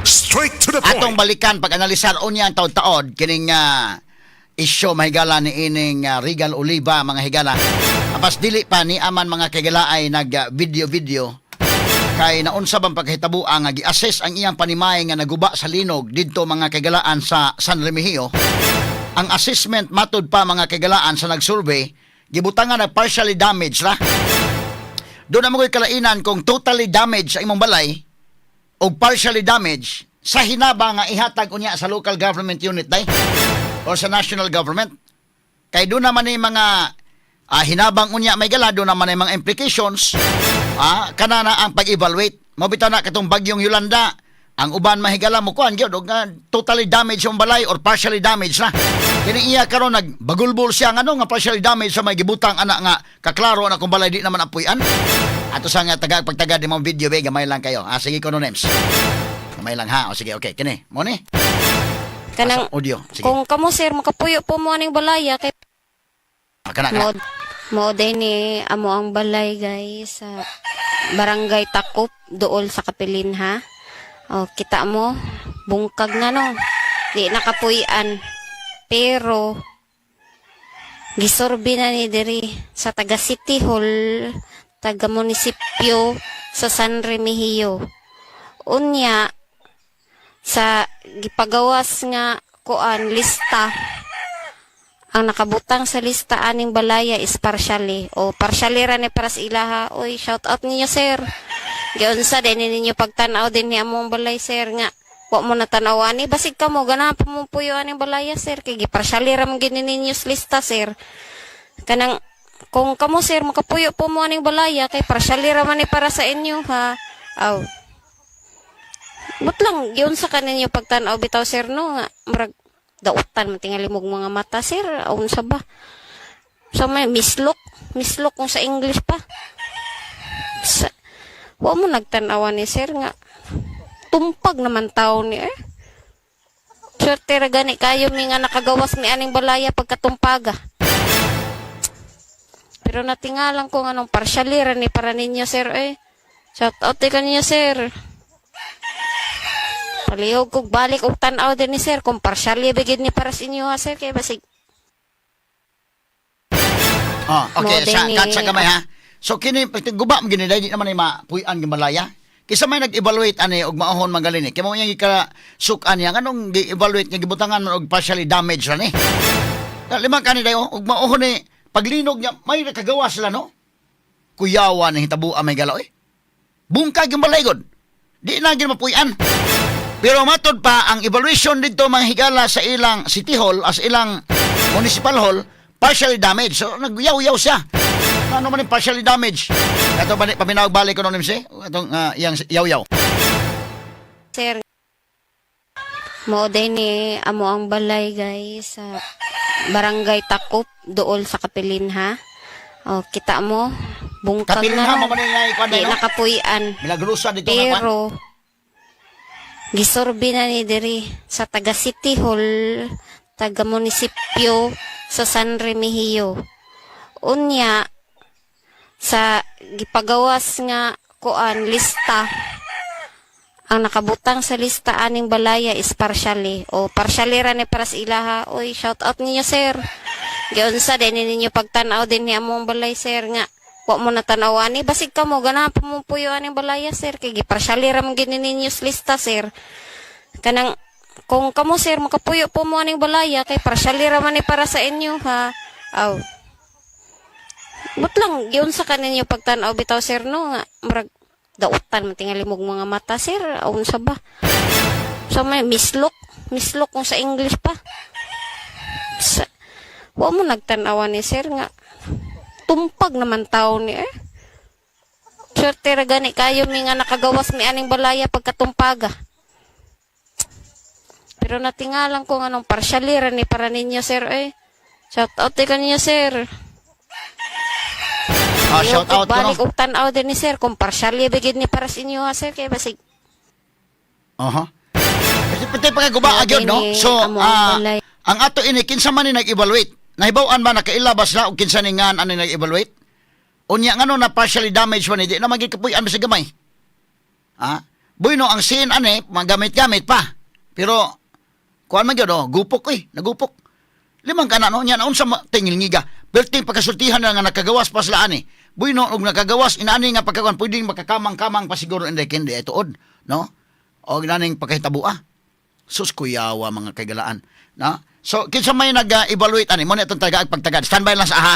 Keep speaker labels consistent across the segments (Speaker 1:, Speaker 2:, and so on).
Speaker 1: Straight to the point.
Speaker 2: Atong balikan pag-analisar unya ang taod-taod kining isyo, mahigala, ni ining Regal Oliva, mga higala. Apas dili pa ni aman, mga kagala, ay nag video video kay naunsa bang pagkahitabo nga gi-assess ang iyang panimay nga naguba sa linog didto, mga kagalaan, sa San Remigio. Ang assessment matud pa, mga kagalaan, sa nagsurvey, gibutangan na partially damaged ra. Doon na mo kalainan kung totally damaged ang imong balay o partially damaged sa hinaba nga ihatag unya sa local government unit day or sa national government. Kay doon naman ni mga hinabang unya may gala, doon naman ni mga implications kana na ang pag-evaluate. Mao bitaw na katong bagyong Yolanda, ang uban, mahigala, mo kuan gyud og totally damaged yung balay or partially damaged na. Kini iya karon nagbagulbol siya ngano nga partially damaged sa may gibutang ana nga kaklaro na kung balay di naman apuyan. Ato sa nga taga pagtaga di mo video be, gamay lang kayo. Ah, sige kono names. Gamay lang ha. O sige, okay, kini. Mo ni.
Speaker 3: Kanang
Speaker 2: Asa, audio. Sige.
Speaker 3: Kung kamo, sir, makapuyo po mo aning balaya kay
Speaker 2: Ah, kana
Speaker 3: mo
Speaker 2: kana.
Speaker 3: Mo din ni amo ang balay, guys, sa Barangay Takop, Dool sa Kapilin ha. Oh, kita mo bungkag na, no. Di nakapuy-an. Pero gisurvey na ni diri sa taga City Hall, taga munisipyo sa San Remigio. Unya sa gipagawas nga kuan lista, ang nakabutang sa lista aning balaya is partially o partially ra ni para sa ilaha. Oy, shout out ninyo, sir. Giunsa din ninyo pagtan-aw din ni among balay, sir, nga wa mo natanaw ani? Basig kamo ganahan pa mo puyo aning balaya, sir, kay gi-partially ra man gid ni ninyo sa lista, sir. Kanang kung kamo, sir, makapuyo po mo aning balaya kay partially ra man ni para sa inyo ha. Aw. But lang giunsa kaninyo pagtan-aw bitaw, sir, no, nga murag dautan man tingali mog mga mata, sir. Unsa ba? Sa may mislook, mislook kung sa English pa. Sa, wa mo nagtan-awan ni sir nga tumpag naman tao ni eh. Swerte ra gani kayo mi nga nakagawas mi aning balaya pagkatumpaga. Pero natingalan ko nga nung partially ra ni para ninyo, sir, eh. Shout out kay kaninyo, sir. Palihog kog balik og tan-aw din ni sir kung partially ba gid ni para sa inyo ha, sir, kay basig
Speaker 2: Ah, okay,
Speaker 3: Mo
Speaker 2: sa
Speaker 3: din
Speaker 2: katsa
Speaker 3: ni-
Speaker 2: gamay ha. So kini guba mo gini, di naman ni mapuy-an gi balaya. Kisa may nag-evaluate ani og maohon man gali ni. Kay mao iyang gika sukan niya nganong gi-evaluate niya gibutangan man og partially damaged ra ni. Lima kani dayo og maohon ni paglinog niya may nakagawa sila, no. Kuyawa ni hitabo may galaw eh. Bungkag yung balay god. Di na gid mapuy-an. Pero matod pa ang evaluation dito, mga higala, sa ilang city hall as ilang municipal hall, partially damaged. So nagyaw-yaw siya. Ano man yung partially damaged? Ato ba ni paminawag balik ko nonim si? Atong iyang yaw-yaw.
Speaker 3: Sir, mo din ni amo ang balay, guys, sa Barangay Takop, Dool sa Kapilin ha. Oh, kita mo bungkag
Speaker 2: Kapilin
Speaker 3: na,
Speaker 2: ha,
Speaker 3: no.
Speaker 2: mo man yung kuan
Speaker 3: Di
Speaker 2: no?
Speaker 3: nakapuy-an.
Speaker 2: Milagrosa dito nga kuan.
Speaker 3: Pero gisurvey na ni diri sa taga City Hall, taga munisipyo sa San Remigio. Unya sa gipagawas nga kuan lista, ang nakabutang sa lista aning balaya is partially o partially ra ni para sa ilaha. Oy, shout out ninyo, sir. Giunsa din ninyo pagtan-aw din ni among balay, sir, nga wa mo natanaw ani? Basig kamo ganahan pa mo puyo aning balaya, sir, kay gi-partially ra man gid ni ninyo sa lista, sir. Kanang kung kamo, sir, makapuyo po mo aning balaya kay partially ra man ni para sa inyo ha. Aw. But lang giunsa kaninyo pagtan-aw bitaw, sir, no, nga murag dautan man tingali mog mga mata, sir. Unsa ba? Sa may mislook, mislook kung sa English pa. Sa, wa mo nagtan-awan ni sir nga tumpag naman tao ni eh. Swerte ra gani kayo mi nga nakagawas mi aning balaya pagkatumpaga. Pero natingalan ko nga nung partially ra ni para ninyo, sir, eh. Shout out kay kaninyo, sir.
Speaker 2: Ah, shout out ko no.
Speaker 3: Balik og tan-aw din ni sir kung partially ba gid ni para sa inyo ha, sir, kay basig
Speaker 2: Aha. Kasi pati pagkaguba
Speaker 3: Mo
Speaker 2: gyud no.
Speaker 3: din ni
Speaker 2: So
Speaker 3: amo ang balay.
Speaker 2: Ang ato ini, kinsa man ni nag-evaluate? Nahibaw-an ba, nakaila ba sila og kinsa ni ngan ani nag-evaluate? Unya ngano na partially damaged man ni, di na magid kapuy-an sa gamay. Ah, Bueno, ang scene ani magamit-gamit pa. Pero kuan man gyud, oh, gupok oy, nagupok. Limang kana, no, nya naunsa tingil ngiga. Perting pagkasultihan na nga nakagawas pa sila ani. Bueno, og nakagawas inani nga pagkakuan, pwedeng makakamang-kamang pa siguro, hindi kindi ay tuod, no? Og naning pagkahitabua. Sus, kuyawa, mga kaigalaan. Na? So, kinsa may nag-evaluate ani mo na itong taga pagtagad. Standby lang sa aha.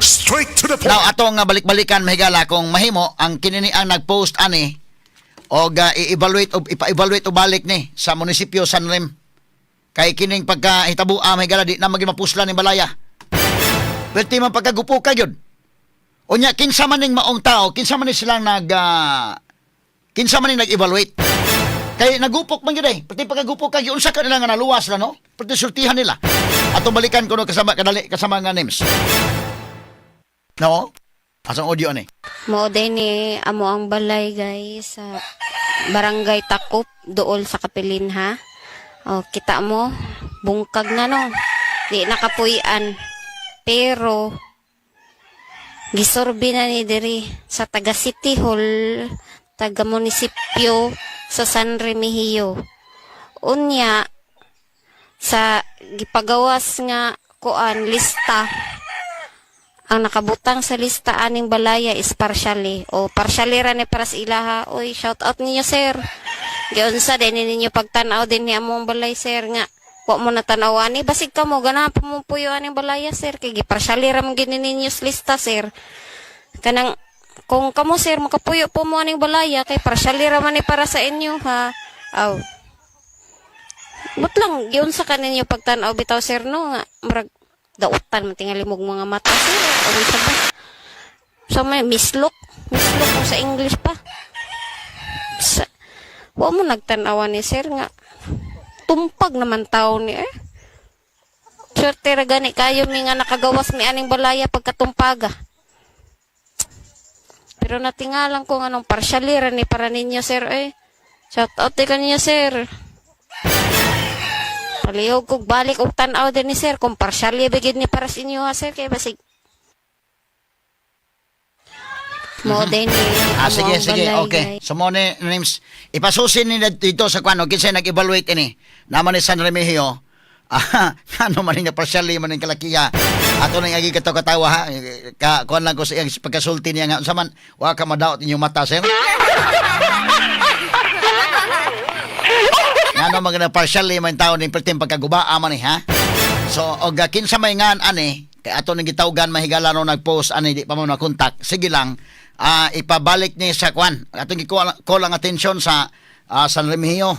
Speaker 1: Straight to the point.
Speaker 2: Now atong nga balik-balikan, mahigala, kung mahimo ang kinini ang nag-post ani og i-evaluate o ipa-evaluate o balik ni sa munisipyo San Rem. Kay kining pagkahitabo, mahigala, di na maging mapuslan ni balaya. Pwede man pagkagupo ka yun. Unya, kinsa man ning maong tao, kinsa man ning nag-evaluate. Kay nagupok man yun eh. Pati pagkagupok ka, unsa ka nila nga naluwas na, no? Pati sultihan nila. Atong balikan ko no kasama kadali kasama nga names. No? Asang audio ani?
Speaker 3: Mao din ni amo ang balay, guys, sa Barangay Takop, dool sa Kapilin, ha. O, kita mo, bungkag na, no. Di nakapuy-an. Pero gisorbi na ni diri sa taga City Hall, taga munisipyo sa San Remigio. Unya sa gipagawas nga kuan lista, ang nakabutang sa lista aning balaya is partially o partially ra ni para sa ilaha. Oy, shout out ninyo, sir. Giunsa din ninyo pagtan-aw din ni among balay, sir, nga wa mo na tan-aw ani? Basig kamo ganahan pa mo puyo aning balaya, sir, kay gi-partially ra man gini ninyo sa lista, sir. Kanang kung kamo, sir, makapuyo po mo aning balaya kay partially ra man ni para sa inyo, ha. Aw. But lang giunsa ka ninyo pagtan-aw bitaw, sir, no, nga murag dautan man tingali mog mga mata, sir, o unsa ba sa may mislook mislook kung sa English pa sa wa mo nagtan-awan ni sir nga tumpag naman tao ni eh. Swerte ra gani kayo mi nga nakagawas mi aning balaya pagkatumpaga. Pero natingalan ko nga nung partially ra ni para ninyo, sir, eh. Shout out di kaninyo, sir. Palihog kog balik og tan-aw din ni sir kung partially bigid ni para sa inyo, ha, sir, kay basig mo din ni
Speaker 2: Ah,
Speaker 3: amo
Speaker 2: sige,
Speaker 3: ang
Speaker 2: sige,
Speaker 3: balay,
Speaker 2: okay.
Speaker 3: guys.
Speaker 2: So, mo ni names, ipasusin ni dito sa kwano, kinsa nag-evaluate ini. Naman ni San Remigio. Ah, ano man nga partially man ning kalakiya. Ato nang agi kato katawa, ha. Ka kuan lang ko sa iyang pagkasulti niya nga unsa man wa ka madaot inyong mata, sir. Ngano man nga partially man tao ning perting pagkagubaa man ni, ha. So og kinsa may ngan ani kay ato ning gitawgan, mahigala, no nagpost ani, di pa mo na contact. Sige lang, ipabalik ni sa kwan. Atong gikuha call ang attention sa San Remigio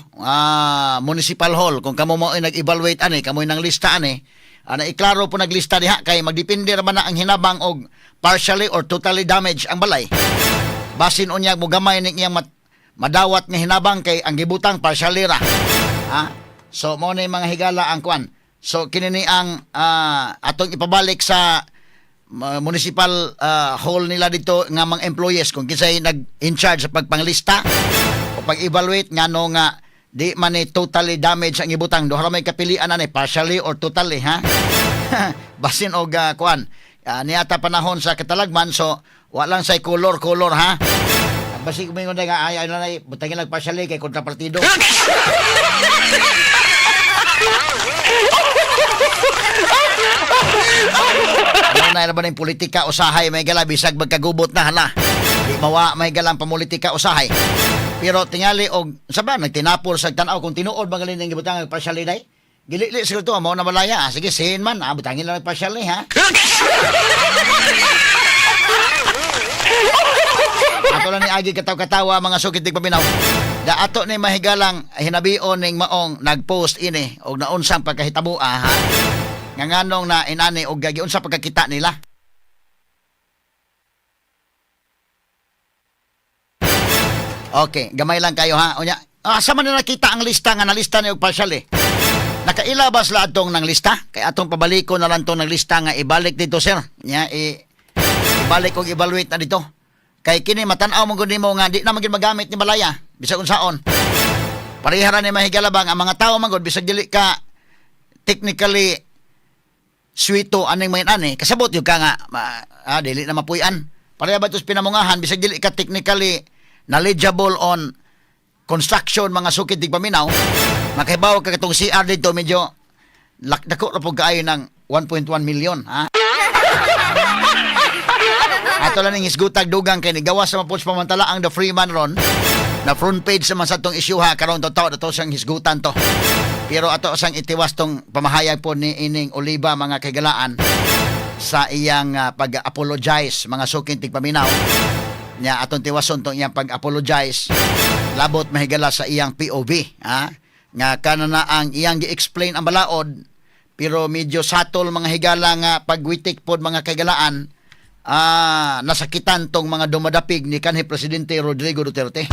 Speaker 2: Municipal Hall kung kamo mo ay nag-evaluate ani, kamo nang lista ani, na iklaro po naglista diha kay magdepende ra man na ang hinabang og partially or totally damage ang balay. Basin unyag mo gamay ning iyang madawat nga hinabang kay ang gibutang partially ra. Ha? So mo na yung mga higala ang kwan. So kini ni ang atong ipabalik sa municipal hall nila dito nga mga employees kung kinsay nag in charge sa pagpanglista o pag-evaluate ngano nga di man ni totally damage ang ibutang. Duha ra may kapilian ani, partially or totally, ha. Basin og kuan. Niata panahon sa katalagman, so wa lang say color color, ha. Basig mo nga ay ay ay butangin lang partially kay kontrapartido. Ano na ba ng politika usahay, may gala, bisag magkagubot na, hala. Di mawa may galang pamulitika usahay. Pero tingali og sa ba nagtinapol sa tan-aw kung tinuod ba galing ning gibutang partially day. Gilili siguro to mo na balaya. Ah, sige, sin man, butangin lang partially, ha. Ato lang ni agi kataw-katawa, mga sukit tig paminaw. Da ato ni mahigalang hinabion ning maong nagpost ini og naunsang pagkahitabo, ha. Nga nganong na inani og giunsa pagkakita nila. Okay, gamay lang kayo, ha. Unya, asa man na nakita ang lista nga nalista ni og partial eh? Nakaila ba sila atong ng lista? Kay atong pabaliko na lang tong ng lista nga ibalik dito, sir. Nya ibalik og evaluate na dito. Kay kini matan-aw mo gud nimo nga di na magin magamit ni balaya bisag unsaon. Pareha ra ni, mahigala bang ang mga tao man gud, bisag dili ka technically swito aning mga ani, kasabot yung ka nga dili na mapuy-an. Pareha ba tos pinamungahan, bisag dili ka technically knowledgeable on construction, mga suki tigpaminaw. Makahibaw ka katong CR dito medyo dako ra pud kaayo ng 1.1 million, ha. Ato lang ning hisgutag dugang kay nigawas sa mapud sa pamantala ang The Freeman ron na front page sa man sa tong issue ha karon totoo ato siyang hisgutan to. Pero ato sang itiwas tong pamahayag po ni ining Oliva, mga kaigalaan, sa iyang pag-apologize, mga suking tigpaminaw nya. Atong tiwason tong iyang pag-apologize labot, mahigala, sa iyang POV, ha, nga kana na ang iyang gi-explain ang balaod, pero medyo satol, mga higala, nga pagwitik pod, mga kaigalaan, nasakitan tong mga dumadapig ni kanhi Presidente Rodrigo Duterte.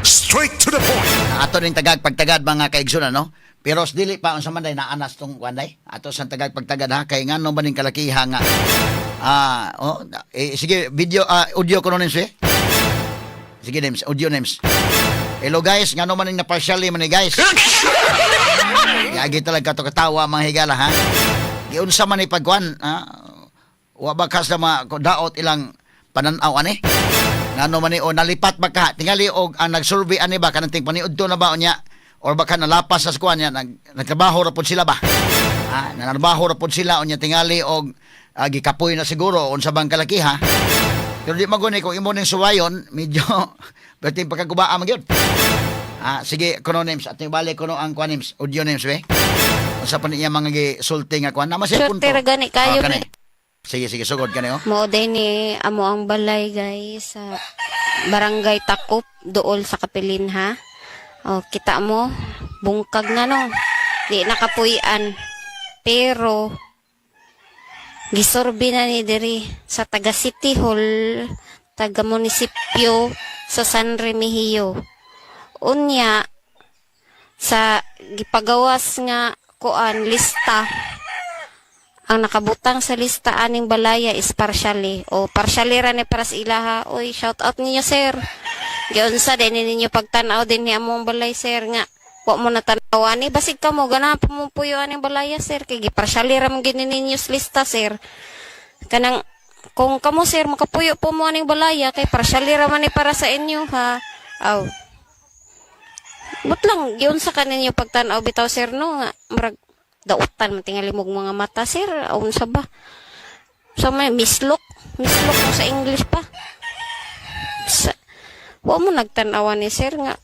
Speaker 1: Straight to the point.
Speaker 2: Ato ning tagag pagtagad, mga kaigsoon, no. Pero dili pa, unsa man day naanas tong kuan day. Ato sa tagag pagtagad ha, kay ngano ba ning kalakiha nga oh, eh, sige, video, audio ko names eh. Sige names, audio names. Hello guys, ngano man ning na partially man ni guys. Yagi talaga to katawa, mga higala, ha. Giunsa man ni pagkuan ha. Wa ba kas na mga daot ilang pananaw ani? Ngano man ni o nalipat ba ka? Tingali og ang nagsurvey ani ba kanang ting paniudto na ba unya or baka nalapas sa kuan niya nagtrabaho ra pod sila ba? Ha, nanarbaho ra pod sila unya tingali og gikapoy na siguro unsa bang kalakiha. Pero di maguni kung imo ning suwayon, medyo perting pagkagubaa man gyud. Ah, sige, kuno names at balik kuno ang kuan names, audio names be. Unsa pa niya mga gisulti nga kuan? Nama siya
Speaker 3: Swerte
Speaker 2: punto.
Speaker 3: ra gani kayo
Speaker 2: Ah, kani.
Speaker 3: ni.
Speaker 2: Sige, sige, sugod kani oh.
Speaker 3: Mao day ni amo ang balay guys sa Barangay Takop, dool sa Kapilin ha. O, kita mo, bungkag na no. Di nakapuy-an. Pero gisurvey na ni diri sa taga City Hall, taga munisipyo sa San Remigio. Unya sa gipagawas nga kuan lista, ang nakabutang sa lista aning balaya is partially o partially ra ni para sa ilaha. Oy, shout out ninyo sir, giunsa din ni ninyo pagtan-aw din ni among balay sir, nga wa mo natanaw ani? Basig kamo ganahan pa mo puyo aning balaya sir, kay gi-partially ra man gid ni ninyo sa lista sir. Kanang kung kamo sir makapuyo po mo aning balaya kay partially ra man ni para sa inyo ha. Aw, but lang giunsa ka ninyo pagtan-aw bitaw sir no, nga murag dautan man tingali mog mga mata sir. Unsa ba sa may mislook, mislook mo sa English pa sa, wa mo nagtan-awan ni sir nga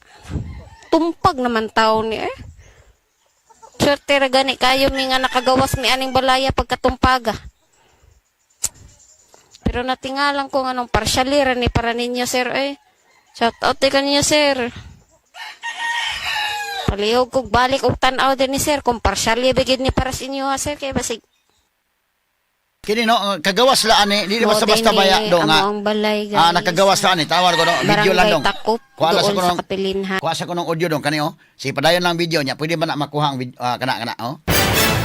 Speaker 3: tumpag naman tao ni eh. Swerte ra gani kayo mi nga nakagawas mi aning balaya pagkatumpaga. Pero natingalan ko nga nung partially ra ni para ninyo sir eh. Shout out di kaninyo sir. Palihog kog balik og tan-aw din ni sir kung partially ba gid ni para sa inyo ha sir, kay basig
Speaker 2: Kini no, kagawas la ani, di
Speaker 3: Mao
Speaker 2: basta-basta
Speaker 3: din
Speaker 2: baya
Speaker 3: ni
Speaker 2: do nga.
Speaker 3: amo ang balay guys.
Speaker 2: Ah, nakagawas la ani, tawar ko no, video lang
Speaker 3: Barangay
Speaker 2: dong.
Speaker 3: Takop,
Speaker 2: Kuha lang sa
Speaker 3: doon sa
Speaker 2: kunong
Speaker 3: Kapilin ha.
Speaker 2: Kuha sa kunong audio dong kani oh. Sige, padayon lang video niya. Pwede ba na makuha ang video, kana kana oh.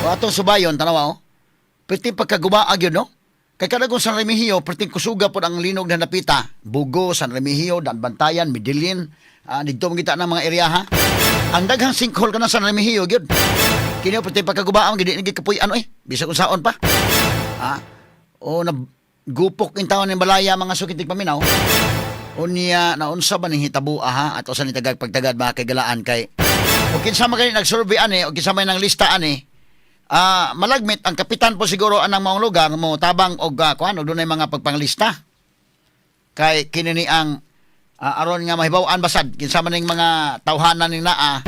Speaker 2: O atong subayon tanawa oh. Perti pagkagubaag yun no. Kay kada kung San Remigio, perti kusuga pod ang linog na napita. Bugo, San Remigio, Danbantayan, Medellin, didto man kita ng mga area ha. Ang daghang sinkhole kana San Remigio gyud. Kini oh, perti pagkagubaang gid di kapuy ano eh. Bisag kung saon pa. Ha? O na gupok in taon ng balaya, mga sukitig paminaw. Unya naunsa ba ning hitabo ha ato sa ni tagag pagtagad, mga kaigalaan, kay o kinsa man kani nag-survey ani o kinsa man nang lista ani, malagmit ang kapitan po siguro anang maong lugar mo tabang og kuan og dunay mga pagpanglista kay kini ni ang aron nga mahibaw-an basad kinsa man ning mga tawhanan ning naa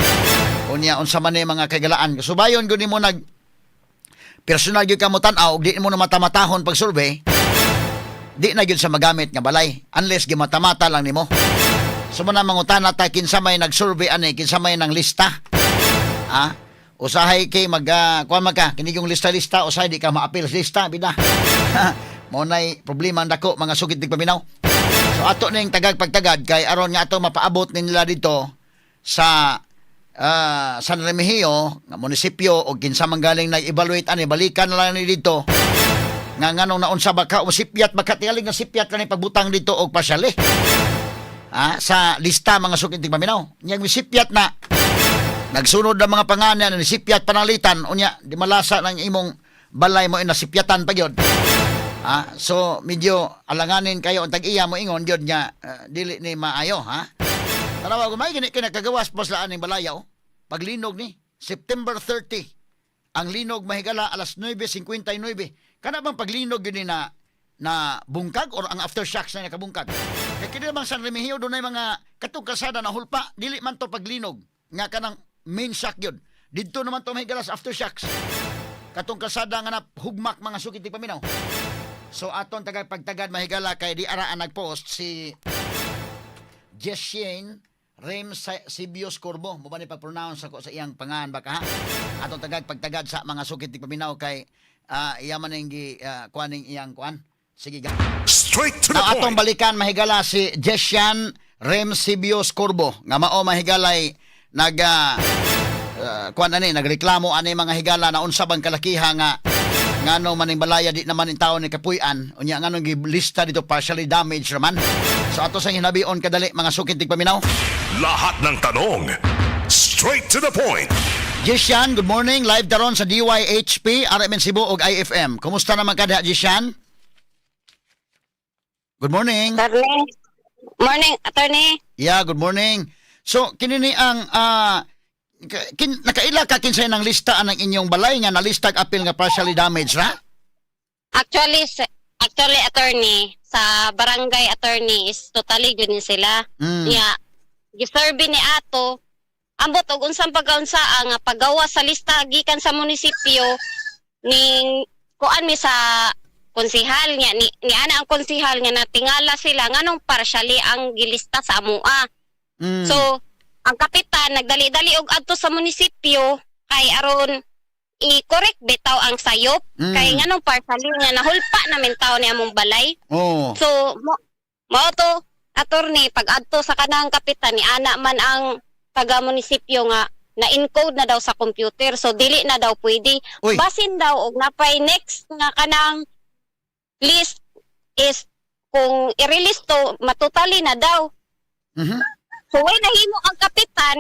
Speaker 2: unya unsa man ni mga kaigalaan. Subayon gud nimo nag personal gyud ka mo tan-aw og di mo na mata-matahon pag survey, di na gyud sa magamit nga balay unless gimatamata lang nimo. So mo na mangutana ta kinsa may nag-survey ani, kinsa may nang lista. Ah, usahay kay mag kuan man ka kini yung lista-lista, usahay di ka maapil sa lista bida. Mao nay problema ang dako, mga sugid tigpaminaw. So ato ning tagag pagtagad kay aron nga ato mapaabot ni nila dito sa San Remigio nga munisipyo o kinsa man galing nag-evaluate ani, balikan na lang ni dito nga nganong naunsa ba ka o sipyat ba ka tingali nga sipyat kani pagbutang dito og partially sa lista, mga sukit paminaw. Nya sipyat na nagsunod ang mga pangalan ni sipyat panalitan, unya di malasa ng imong balay mo nasipyatan pa gyud. So medyo alanganin kayo ang tag-iya mo ingon gyud nga dili ni maayo ha. Tanawa ko may gani kay nakagawas pa sila aning balaya oh. Paglinog ni September 30. Ang linog, mahigala, alas 9:59. Kana bang paglinog yun ni na na bungkag or ang aftershocks na nakabungkag? Kay kini bang San Remigio, dunay mga katong kalsada na hulpa, dili man to paglinog nga kanang main shock yun. Didto naman to, mahigala, sa aftershocks. Katong kalsada nga na hugmak, mga sukit di paminaw. So aton tagad pagtagad, mahigala, kay di ara ang nagpost si Jeshane Rem Sibios Corbo. Mo ba ni pag-pronounce ako sa iyang pangan baka ha? Atong tagad pagtagad sa mga sukit di paminaw kay iya man ning gi kuaning iyang kuan. Sige ga.
Speaker 1: Straight to the
Speaker 2: Now atong
Speaker 1: point.
Speaker 2: Balikan, mahigala, si Jeshan Rem Sibios Corbo nga mao, mahigalay, nag kuan ani, nagreklamo ani, mga higala, na unsa bang kalakiha nga ngano man ning balaya di naman ning taon ni kapuy-an, unya nganong gilista dito partially damaged raman. So ato sang hinabion kadali, mga sukit tigpaminaw.
Speaker 1: Lahat ng tanong. Straight to the point.
Speaker 2: Jeshan, good morning. Live daron sa DYHP, RMN Cebu ug IFM. Kumusta naman ka diha, Jeshan? Good morning.
Speaker 3: Attorney. Morning, attorney.
Speaker 2: Yeah, good morning. So, kini ni ang nakaila ka kinsay ng lista ang inyong balay nga nalistag apil nga partially damaged ra?
Speaker 3: Actually, attorney, sa barangay, attorney, is totally yun ni sila. Nya, gisurvey ni ato, ambot og unsang pagkaunsa nga paggawa sa lista gikan sa munisipyo ning kuan mi sa konsihal niya ni ana ang konsihal nga natingala sila nganong partially ang gilista sa amoa. So, ang kapitan nagdali-dali og adto sa munisipyo kay aron i-correct bitaw ang sayop kay nganong partially nga nahulpa namin tawo ni among balay. So, mao to, attorney, pag adto sa kanang kapitan ni ana man ang taga munisipyo nga na-encode na daw sa computer, so dili na daw pwede.
Speaker 2: Uy.
Speaker 3: Basin daw og napay next nga kanang list is kung i-release to, matotally na daw. So way nahimo ang kapitan,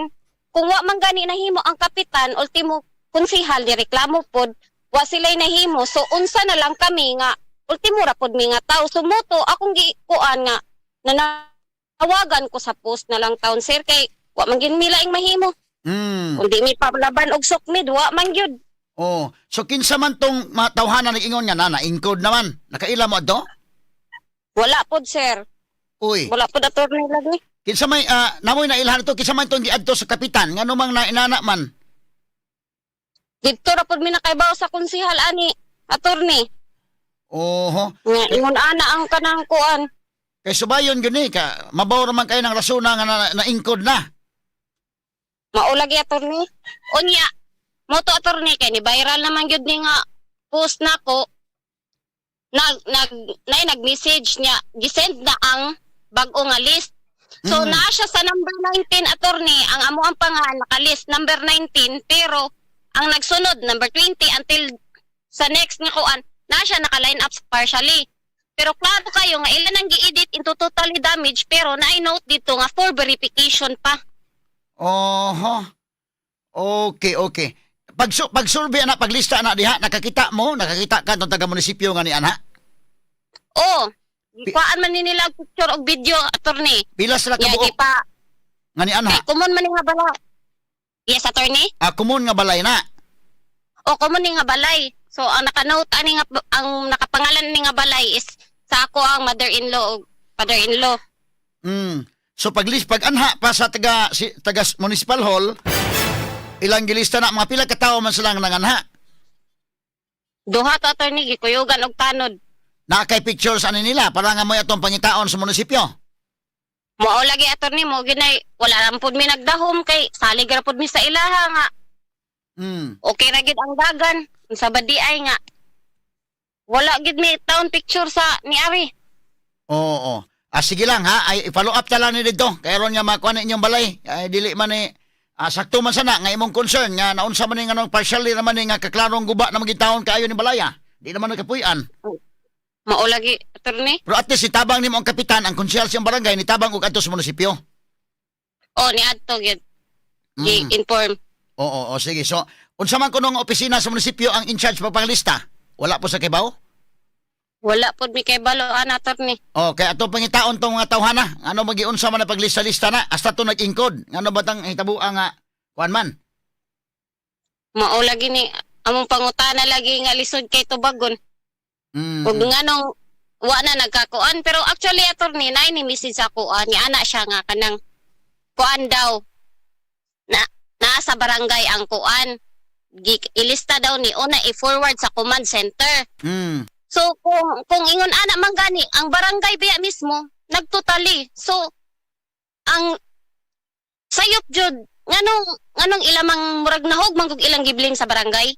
Speaker 3: kung wa man gani nahimo ang kapitan, ultimo konsihal ni reklamo pod, wa sila'y nahimo. So unsa na lang kami nga ultimo ra pod mi nga tao. So moto akong gikuan nga nanawagan ko sa post na lang taon, sir, kay wa man gyud mi laing mahimo. Kung di mi palaban og sukmid, wa man gyud.
Speaker 2: Oh, so kinsa man tong mga tawhana nag-ingon nga na na-encode naman? Nakaila mo adto?
Speaker 3: Wala pod, sir.
Speaker 2: Uy,
Speaker 3: Wala pod, attorney, lagi.
Speaker 2: Kinsa may namoy nailhan ito, kinsa man tong giadto sa kapitan ngano mang nainana man?
Speaker 3: Didto ra pod mi nakaibaw sa konsihal ani, attorney.
Speaker 2: Oho.
Speaker 3: Nga ingon ana ang kanang kuan.
Speaker 2: Kay subayon gyud ni ka, mabaw ra man kayo ng rasuna nga na-encode na.
Speaker 3: Mao lagi, attorney. Unya, mo to, attorney, kay ni viral naman gyud ni nga post nako. Nag nag nay nag-message niya, gisend na ang bag-o nga list. So naa siya sa number 19, attorney, ang amo ang pangalan nakalist number 19, pero ang nagsunod number 20 until sa next nga kuan na siya naka-line up partially. Pero klaro kayo nga ilan ang gi-edit into totally damaged, pero na-note dito nga for verification pa.
Speaker 2: Oho. Okay. Pag survey ana, paglista ana diha, nakakita mo, nakakita ka tong taga munisipyo nga ni ana.
Speaker 3: Oh, gikuhaan man ni nila og picture og video, attorney.
Speaker 2: Pila sila
Speaker 3: Ya
Speaker 2: kabuok
Speaker 3: gipa
Speaker 2: nga ni ana?
Speaker 3: Kay common man ni nga balay. Yes, attorney.
Speaker 2: Ah, common nga balay na.
Speaker 3: O, common ni nga balay. So ang naka-note ani nga ang nakapangalan ni nga balay is sa ako ang mother-in-law og father-in-law.
Speaker 2: So paglist pag anha pa sa taga municipal hall, ilang gilista na, mga pila ka tawo man silang nanganha?
Speaker 3: Duha to, attorney, gikuyugan og tanod.
Speaker 2: Na kay pictures ani nila para nga mo'y atong pangitaon sa munisipyo.
Speaker 3: Mao lagi, attorney, mo ginay wala ra pud mi nagdahom kay salig ra pud mi sa ilaha nga okay ra gid ang dagan. Unsa ba di ay nga wala gid mi taon picture sa ni Ari.
Speaker 2: Oo. Ah, sige lang ha, ay i-follow up ta lang ni dito. Kay aron nga makuha na inyong balay. Ay dili man ni sakto man sana nga imong concern nga naunsa man ni nga partially naman ni nga kaklarong guba na magitaon kaayo ni balaya. Di naman nakapuy-an.
Speaker 3: Mao lagi, attorney.
Speaker 2: Pero at least itabang nimo ang kapitan, ang konsehal siyang barangay nitabang og adto sa munisipyo.
Speaker 3: Oh, ni adto gyud. Gi-inform.
Speaker 2: Oo, oo, sige. So, unsa man kuno nga opisina sa munisipyo ang in charge pagpanglista? Wala po sa kibaw?
Speaker 3: Wala pod mi kay balo ana, attorney.
Speaker 2: Oh, kay ato pangitaon tong mga tawhana. Ano magiunsa man na paglista-lista na hasta to nag-ingkod. Ngano ba tang hitabo nga kuan man?
Speaker 3: Mao lagi ni among pangutana lagi nga lisod kay tubagon. Ug nganong wa na nagkakuan, pero actually, attorney, na ni message ako ni ana siya nga kanang kuan daw na naa sa barangay ang kuan. Ilista daw ni una i-forward sa command center. So kung ingon ana man gani ang barangay biya mismo nagtotally. So ang sayop jud nganong ilamang murag nahog man kog ilang giblame sa barangay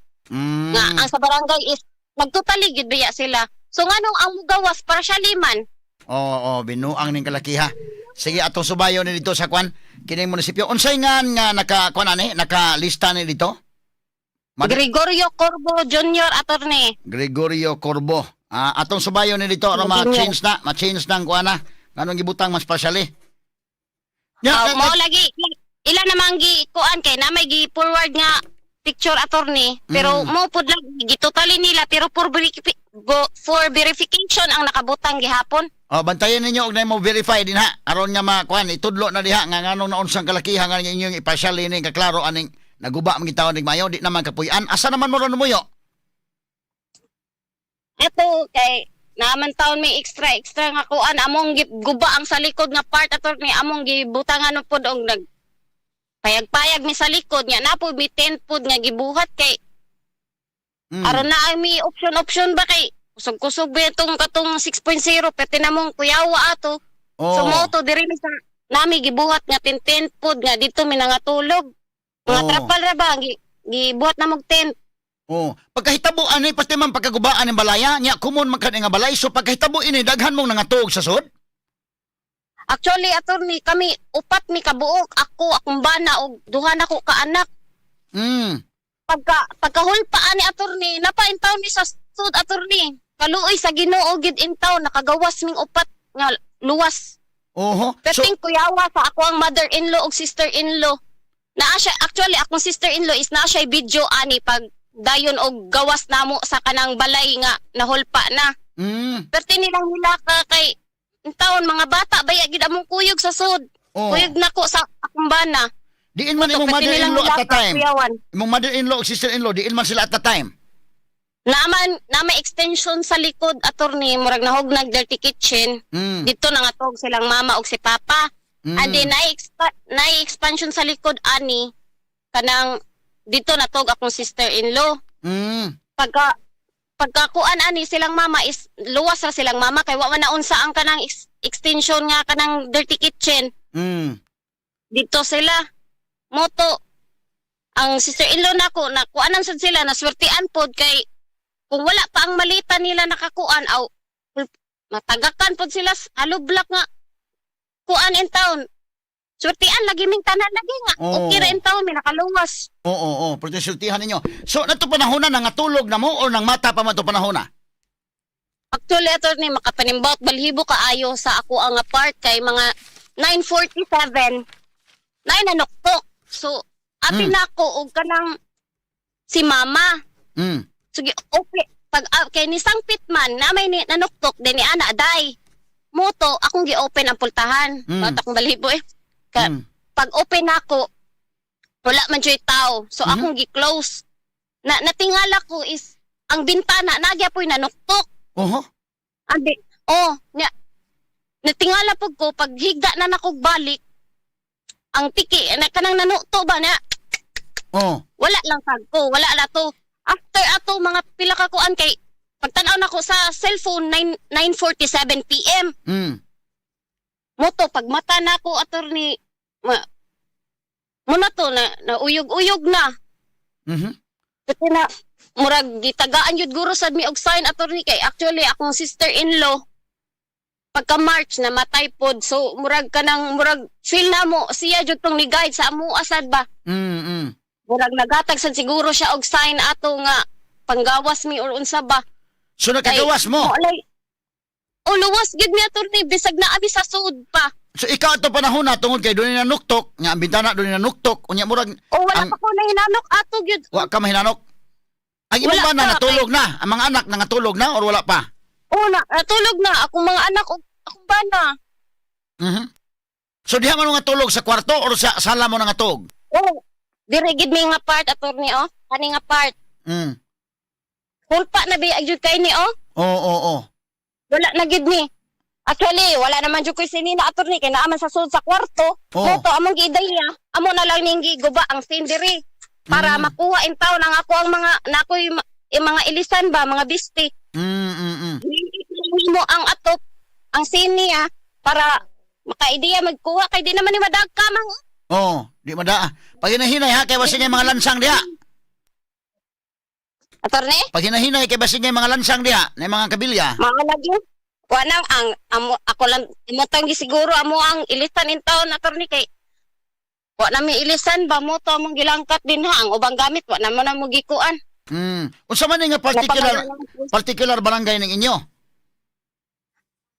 Speaker 3: nga ang sa barangay is nagtotally gyud biya sila. So nganong ang mugawas partially man.
Speaker 2: Oo, oh, binuang ning kalakiha. Sige, atong subayon ni dito sa kwan kining munisipyo. Unsay nga nga naka kuan ani, nakalista ni dito?
Speaker 3: Gregorio Corbo Jr., attorney.
Speaker 2: Gregorio Corbo. Ah, atong subayon ni dito aron ma-change na ang kuan na. Nganong gibutang mas partially? Ya,
Speaker 3: Mao lagi ila namang gi kuan kay na may gi forward nga picture, attorney, pero mo pud lagi gitotally nila, pero for verification ang nakabutang gihapon.
Speaker 2: Oh, bantayan ninyo og mo verify din ha. Aron nga makuan itudlo na diha nga nganong naunsang kalakihan nga inyong i-partially ni kaklaro aning naguba man gitawon ning mayo di naman kapuy-an. Asa naman mo ron muyo?
Speaker 3: Ato kay naaman taon may extra extra nga kuan among guba ang sa likod nga part, attorney, among gibutangan pod og nag payag-payag mi sa likod nga na pod mi tent pod nga gibuhat kay aron na ay may option option ba kay kusog-kusog ba itong katong 6.0 pwede na mong kuyawa ato. So mo to diri mi sa nami gibuhat nga tent tent pod nga dito mi nangatulog. Mga trapal ra ba gibuhat na mog tent.
Speaker 2: Oh, pagkahitabo ani pati man pagkagubaan ng balaya, nya kumon man kani nga balay, so pagkahitabo ini daghan mong nangatog sa sud.
Speaker 3: Actually, attorney, kami upat mi kabuok, ako, akong bana og duha nako ka anak. Pagkahulpa ani, attorney, napa in town ni sa sud, attorney. Kaluoy sa Ginoo gid in town nakagawas ming upat nga luwas.
Speaker 2: So,
Speaker 3: Perting kuyawa sa ako ang mother-in-law ug sister-in-law. Naa siya, actually akong sister-in-law is naa siya video ani pag dayon og gawas namo sa kanang balay nga nahulpa na. Perti nilang nilaka kay in taon mga bata baya gid among kuyog sa sud. Kuyog nako sa akong bana.
Speaker 2: Diin man imong
Speaker 3: Perti nilang
Speaker 2: mother-in-law at the
Speaker 3: nilaka,
Speaker 2: time.
Speaker 3: kuyawan.
Speaker 2: Imong mother-in-law ug sister-in-law diin man sila at the time.
Speaker 3: Naaman na may extension sa likod, attorney, murag nahog nag dirty kitchen. Dito nangatog silang mama og si papa. And then na expansion sa likod ani kanang dito natog akong sister-in-law. Pagkakuan ani silang mama is luwas ra silang mama kay wa man naunsa ang kanang extension nga kanang dirty kitchen. Dito sila. Moto ang sister-in-law nako na kuanan sad sila, naswertian pod kay kung wala pa ang malita nila nakakuan aw matagakan pod sila hollow block nga kuan in town. Swertian lagi ming tanan lagi nga okay ra in town mi nakaluwas.
Speaker 2: Oo, oo, protesultihan ninyo. So, nato panahon na nangatulog na mo or nang mata pa man to panahon na?
Speaker 3: Actually, attorney, makapanimbot balhibo kaayo sa ako ang part kay mga 9:47 na nanuktok. So, abi na ako og kanang si mama. Sige, okay. Pag kay ni sangpit man na may ni, nanuktok din ni ana day. Moto akong gi-open ang pultahan. Bata akong balhibo eh. Pag open nako wala man jud tao. So akong gi-close. Na natingala ko is ang bintana nagyapoy nanuktok. Andi, oh, nya. Natingala pud ko pag higda na nakog balik ang tiki na kanang nanuto ba na wala lang tag ko, wala na to. After ato mga pila ka kuan kay pagtan-aw nako sa cellphone 9 9:47 PM. Moto pag mata nako, attorney, muna to na nauyog-uyog na. Kasi na murag gitagaan yun guro sad mi og sign, attorney, kay actually akong sister-in-law pagka March na matay pod, so murag kanang murag feel na mo siya jud tong ni guide sa amo asad ba. Murag nagatag sad siguro siya og sign ato nga panggawas mi or unsa ba.
Speaker 2: So nakagawas mo.
Speaker 3: Walay. O luwas gid mi, attorney, bisag na abi sa sud pa.
Speaker 2: So ikaw ato panahon na tungod kay dunay nanuktok, nga ang bintana dunay nanuktok, unya murag
Speaker 3: O wala pa ko nahinanok ato gyud.
Speaker 2: Wa ka mahinanok. Ang imong
Speaker 3: Wala
Speaker 2: bana
Speaker 3: pa,
Speaker 2: natulog na, ang mga anak nangatulog na or wala pa?
Speaker 3: Una, natulog na akong mga anak ug akong bana.
Speaker 2: So diha man mo nga tulog sa kwarto or sa sala mo na nga tulog?
Speaker 3: Oh, dire gid mi nga part, attorney, oh. Kani nga part. Hulpa na bi jud kay ni, oh.
Speaker 2: Oo.
Speaker 3: Wala na gid ni. Actually, wala naman jud koy sinina, attorney, kay naa man sa sud sa kwarto.
Speaker 2: Oo.
Speaker 3: Moto among giidaya. Amo na lang ning giguba ang sin diri para makuha in taon ang ako ang mga nakoy yung mga ilisan ba, mga bisti. Mo ang atop ang siniya para makaidiya magkuha kay di naman ni madagka mang.
Speaker 2: Oo, di madaa. Pag hinahinay ha, kay basin nga mga lansang diha.
Speaker 3: Attorney.
Speaker 2: Pag hinahinay kay basin nga mga lansang diha, na mga kabilya.
Speaker 3: Mga lagi. Wa nang ang amo ako lang imo tang gisiguro amo ang ilisan in taon, attorney, kay wa na mi ilisan ba mo to among gilangkat din ha ang ubang gamit wa na mo na mo gikuan.
Speaker 2: Unsa man ni nga particular particular barangay ning inyo?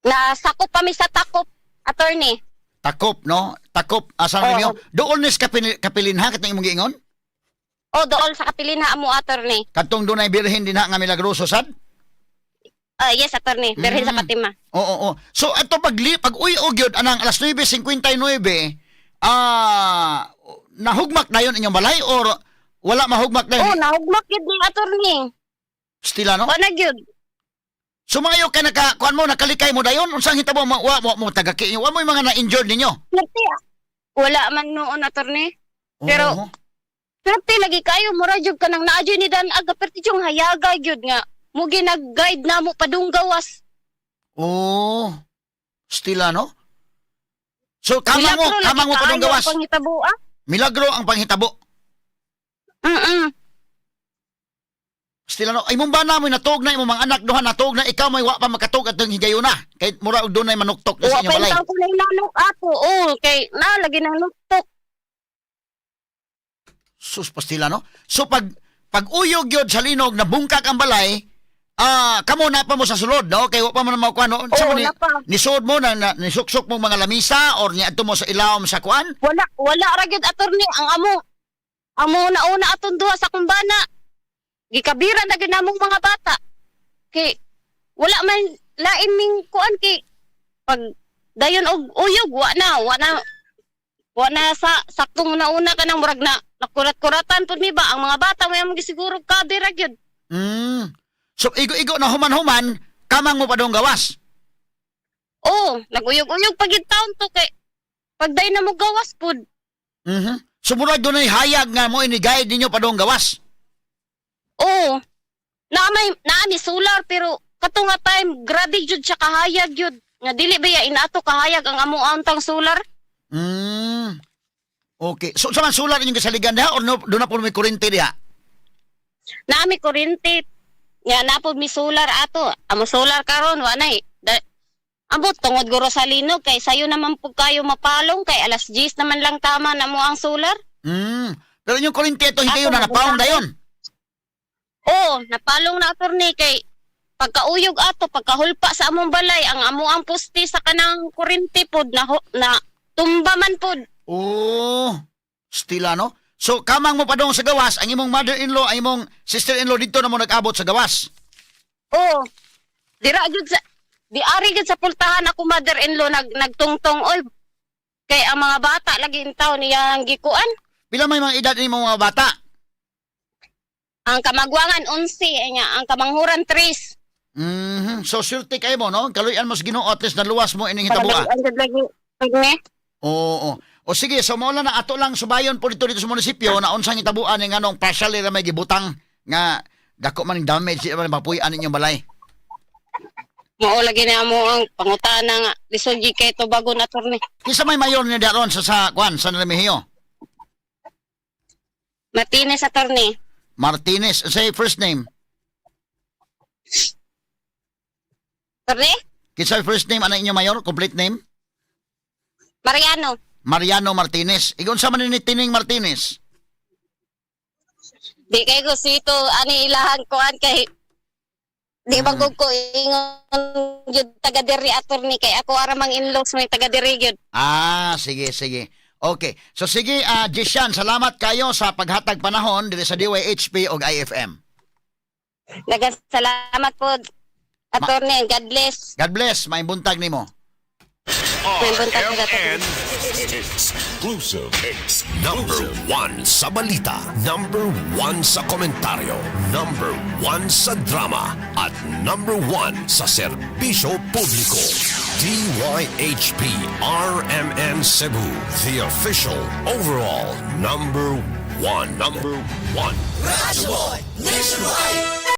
Speaker 3: Na sakop pa mi sa Takop, attorney.
Speaker 2: Takop, no? Takop, asa
Speaker 3: Oo.
Speaker 2: ninyo? Doon nis kapilinha katong imong giingon?
Speaker 3: O dool sa kapilina amo, attorney.
Speaker 2: Katong dunay birhen dinha nga milagroso sad?
Speaker 3: Ah, yes, attorney, Berhin sa Fatima.
Speaker 2: Oo. So ato pag uy-og yun anang alas 9:59, nahugmak na yun inyong balay or wala mahugmak na
Speaker 3: Oh,
Speaker 2: yun?
Speaker 3: nahugmak gyud ni attorney.
Speaker 2: Stila, no?
Speaker 3: Wa na gyud.
Speaker 2: Sumayo ka naka kuan mo nakalikay mo dayon unsang hitabo mo wa mo, mo tagaki wa mo yung mga na-injured ninyo.
Speaker 3: Swerte, ah. Wala man noon, attorney. Pero- Swerte lagi kayo, mura jud ka nang naa jud ni Dan aga perti yung hayaga jud nga mo ginag-guide na mo padunggawas.
Speaker 2: Oh. Stila, no? So kama mo,
Speaker 3: Milagro lagi
Speaker 2: kama mo
Speaker 3: kaayo
Speaker 2: padung gawas.
Speaker 3: ang panghitabo, ah.
Speaker 2: Milagro ang panghitabo. Stila, no? Ay mong bana mo natug na imong mga anak duha natug na, ikaw may wa pa makatug atong higayuna. Kay mura og dunay manuktok na sa
Speaker 3: Wa
Speaker 2: inyong
Speaker 3: pa
Speaker 2: balay.
Speaker 3: yung ko na inanok ato. Oh, kay na lagi nang nuktok.
Speaker 2: Sus, pastila, no? So pag uyog yun sa linog na bungkak ang balay, kamo na pa mo sa sulod, no? Kay wa pa mo na makuha, no? Sa
Speaker 3: Oo,
Speaker 2: mo ni,
Speaker 3: na pa.
Speaker 2: nisuod mo na nisuksok mo mga lamisa or niadto mo sa ilawom sa kuan?
Speaker 3: Wala wala ra gyud, attorney, ang amo. Amo na una atong duha sa kumbana. Gikabira na gyud namong mga bata. Kay wala man lain ning kuan kay pag dayon og uyog wa na sa saktong una-una ka nang murag na nakurat-kuratan pud mi ba ang mga bata may among gisiguro kabira gyud.
Speaker 2: So igo-igo na human-human, kamang mo pa dong gawas.
Speaker 3: Oh, naguyog-uyog pag taon to kay pagday na mo gawas pud.
Speaker 2: So murag dunay hayag nga mo ini-guide ninyo pa dong gawas.
Speaker 3: Oo. Na may naa mi solar pero kato nga time grabe jud siya kahayag jud. Nga dili ba ya inaato kahayag ang amo antang solar?
Speaker 2: Okay. So sa man sulat inyong kasaligan diha or no, doon na po may kurente diha?
Speaker 3: Naa mi kuryente. Nga na po mi solar ato. Amo solar karon wa nay. Ambot tungod guro sa linog kay sayo naman pud kayo mapalong kay alas 10 naman lang tama na mo ang solar.
Speaker 2: Pero inyong kurente ito, hindi
Speaker 3: Ato,
Speaker 2: yun na napaong dayon.
Speaker 3: Oo, napalong na, attorney, kay pagkauyog ato, pagkahulpa sa among balay, ang amo ang poste sa kanang kuryente pod na, na tumba man pod.
Speaker 2: Oh, stila, no? So, kamang mo pa dong sa gawas, ang imong mother-in-law, ang imong sister-in-law dito na mo nag-abot sa gawas.
Speaker 3: Oo. Dira gyud sa di ari gyud sa pultahan ako mother-in-law nagtungtong oy. Kay ang mga bata lagi in taon niya ang gikuan.
Speaker 2: Pila may mga edad ni mga bata?
Speaker 3: Ang kamagwangan 11 ay nga ang kamanghuran 3.
Speaker 2: So, swerte kayo mo, no? Kaluyan mo sa Ginoo, at least naluwas mo ining hitabua.
Speaker 3: Ang jud lagi pagme.
Speaker 2: Oo. O sige, so mao lang na ato lang subayon po dito dito sa munisipyo na unsang hitabuan ni nganong partially ra may gibutang nga dako man ning damage di man mapuy-an inyong balay.
Speaker 3: Mao lagi na mo ang pangutana nga lisod gyud kay tubagon, attorney.
Speaker 2: Kinsa may mayor niya daron sa kuan sa Remigio?
Speaker 3: Martinez, attorney.
Speaker 2: Martinez, say first name.
Speaker 3: Attorney?
Speaker 2: Kinsa first name ana inyo mayor, complete name?
Speaker 3: Mariano.
Speaker 2: Mariano Martinez. Igon sa man ni Tining Martinez?
Speaker 3: Di kay ko sito ani ilahan kuan kay di ba ko ingon gyud taga diri, attorney, kay ako ara mang in-laws may taga diri gyud.
Speaker 2: Ah, sige, sige. Okay. So sige, Jishan, salamat kayo sa paghatag panahon diri sa DYHP og IFM.
Speaker 3: Daghang salamat po. Attorney, God bless.
Speaker 2: God bless, may buntag nimo.
Speaker 3: May buntag ka,
Speaker 1: RMN Exclusive.
Speaker 4: Number 1 sa balita. Number 1 sa komentaryo. Number 1 sa drama. At number 1 sa serbisyo publiko. DYHP RMN Cebu. The official overall number 1. Number 1.
Speaker 5: Radyo Nationwide.